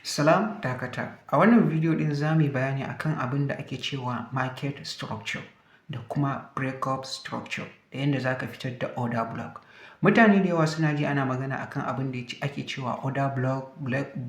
Salam, dakata. A wannan bidiyo ɗin za mu yi bayani akan abin da ake cewa market structure da kuma break of structure da yadda za ka fitar da order block. Mutane da yawa suna ji ana magana akan abin da ake cewa order block,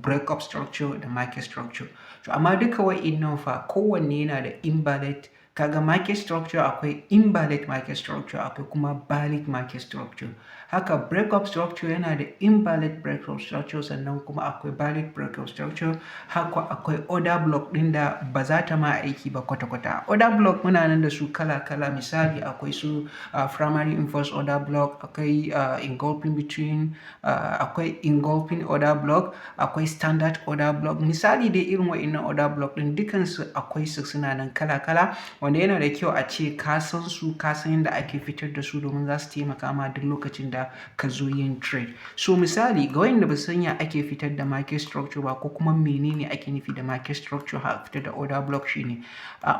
break of structure da market structure. To, amma duka wa'innan fa kowanne yana da invalid. Kaga market structure, akwai invalid market structure, akwai kuma valid market structure. Haka break of structure yana da invalid break of structure, sannan kuma akwai valid break of structure. Haka akwai order block ɗin da ba za ta ma aiki ba kwata-kwata. Order block muna nan da su kala-kala. Misali, akwai su primary impulse order block, akwai engulfing between, akwai engulfing order block, akwai standard order block. Misali dai, irin wa'innan order block ɗin dukansu akwai su, suna nan kala-kala, wanda yana da kyau a ce ka san su, ka san yadda ake fitar da su, domin za su taimaka ma duk lokacin da ka zo yin trade. So misali, ga wayanda ba san ya ake fitar da market structure ba, ko kuma menene ake nufi da market structure har fitar da order block, shine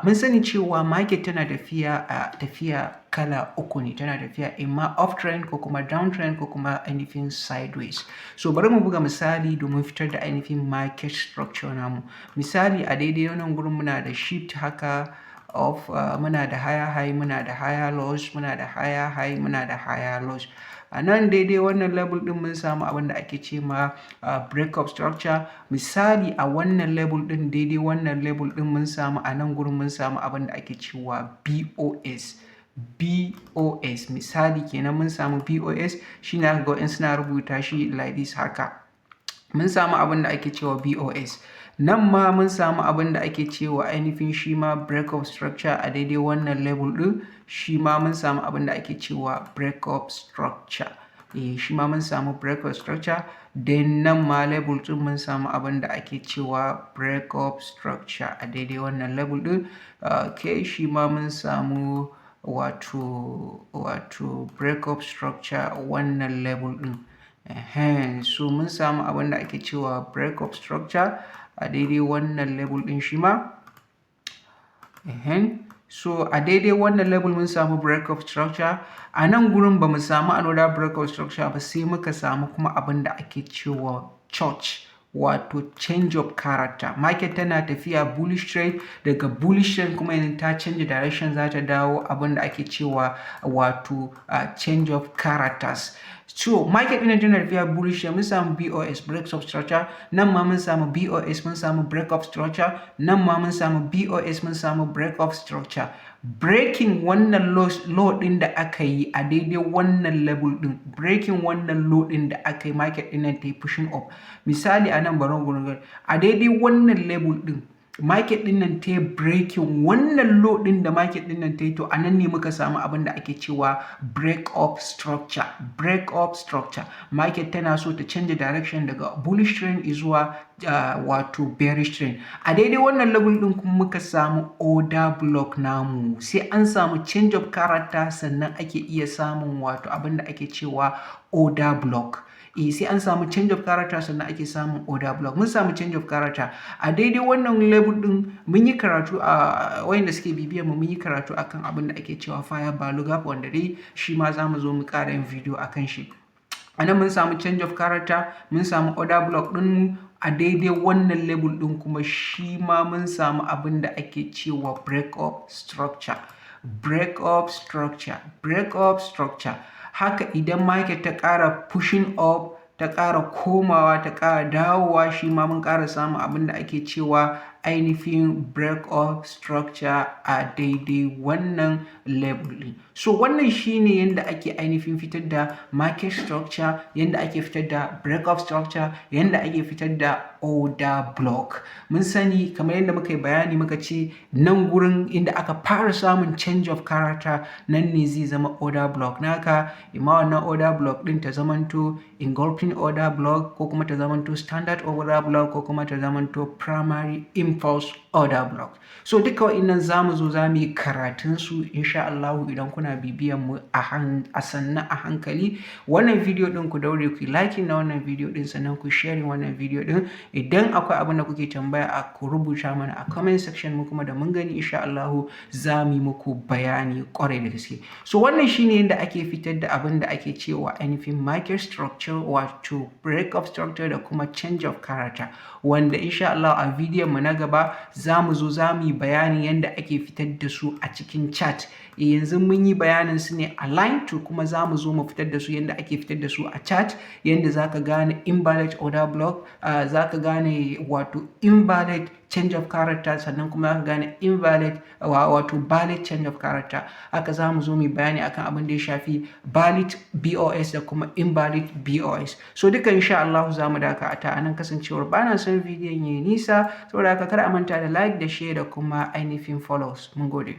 mun sani cewa market tana tafiya a tafiya kala uku ne: tana tafiya imma uptrend, ko kuma downtrend, ko kuma ainihin sideways. So bari mu buga misali domin fitar da ainihin market structure namu. Misali, a daidai wannan gurin muna da shift haka of muna da higher high, muna da higher lows, muna da higher high, muna da higher lows. A nan daidai wannan level ɗin mun samu abin da ake ce ma break of structure. Misali, a wannan level ɗin, daidai wannan level ɗin, mun samu, a nan gurin mun samu abin da ake cewa BOS. BOS misali kenan, mun samu BOS, shine aka ga wa'in suna rubuta shi like this haka. Mun samu abin da ake cewa BOS. Nan ma mun samu abin da ake cewa ainihin shi ma break of structure. A daidai wannan level ɗin shi ma mun samu abin da ake cewa break of structure. Eh, shi ma mun samu break of structure. Then nan ma level ɗin mun samu abin da ake cewa break of structure a daidai wannan level ɗin. Okay, shi ma mun samu wato break of structure wannan level ɗin. Ehen, so mun samu abin da ake cewa break of structure a daidai wannan level ɗin shi ma. Ehen, so a daidai wannan level mun samu break of structure. A nan gurin ba mu samu another break of structure ba, sai muka samu kuma abin da ake cewa CHoCH, wato change of character. Market tana tafiya bullish trend, daga bullish trend kuma yanzu ta change direction, za ta dawo abin da ake cewa wato change of characters. So market ɗin tana tafiya bullish trend, mun samu BOS, break of structure. Nan ma mun samu BOS, mun samu break of structure. Nan ma mun samu BOS, mun samu break of structure. Breaking wannan low ɗin da aka yi a daidai wannan level ɗin, breaking wannan low ɗin da aka yi, market ɗin nan ta yi pushing up. Misali, a nan bari gurin, a daidai wannan level ɗin market ɗin nan ta yi breaking wannan low ɗin da market ɗin nan ta yi. To, a nan ne muka samu abin da ake cewa break of structure. Break of structure, market tana so ta canza direction daga bullish trend zuwa wato bearish trend. A daidai wannan level ɗin kuma muka samu order block namu. Sai an samu change of character sannan ake iya samun wato abin da ake cewa order block. Eh, sai an samu change of character sannan ake samun order block. Mun samu change of character a daidai wannan level din. Mun yi karatu, a wayanda suke bibiyar mu, mun yi karatu akan abin da ake cewa fair value gap, wanda dai shi ma za mu zo mu ƙara yin video akan shi. A nan mun samu change of character, mun samu order block ɗin mu. A daidai wannan level ɗin kuma shi ma mun samu abin da ake cewa break of structure, break of structure, break of structure. Haka idan market ta ƙara pushing up, ta ƙara komawa, ta ƙara dawowa, shi ma mun ƙara samun abin da ake cewa ainihin break of structure a daidai wannan level ɗin. So wannan shine yanda ake ainihin fitar da market structure, yanda ake fitar da break of structure, yanda ake fitar da order block. Mun sani, kamar yadda muka yi bayani, muka ce nan gurin inda aka fara samun change of character, nan ne zai zama order block naka. Imma wannan order block ɗin ta zamanto engulfing order block, ko kuma ta zamanto standard order block, ko kuma ta zamanto primary impulse order block. So duka wa'innan za mu zo za mu yi karatun su insha Allahu idan kuna bibiyan mu a sannu a hankali. Wannan video ɗin, ku daure ku yi liking na wannan video ɗin, sannan ku sharing wannan video ɗin. Idan akwai abin da kuke tambaya, a ku rubuta mana a comment section, mu kuma da mun gani, insha Allahu za mu yi muku bayani ƙwarai da gaske. So wannan shine yadda ake fitar da abin da ake cewa ainihin market structure, wato Wato break of structure da kuma change of character, wanda insha Allah a bidiyon mu na gaba za mu zo za mu yi bayanin yadda ake fitar da su a cikin chart. Yanzu mun yi bayanin su ne a line, to kuma za mu zo mu fitar da su yadda ake fitar da su a chart, yadda za ka gane invalid order block, za ka gane wato invalid change of character, sannan kuma za ka gane invalid, wato valid change of character. Haka za mu zo mu bayani akan abin da ya shafi valid BOS da kuma invalid BOS. So duka insha Allah za mu dakata a nan, kasancewar bana son bidiyon yayi nisa. Saboda haka kada a manta da like da share da kuma ainihin follows. Mun gode.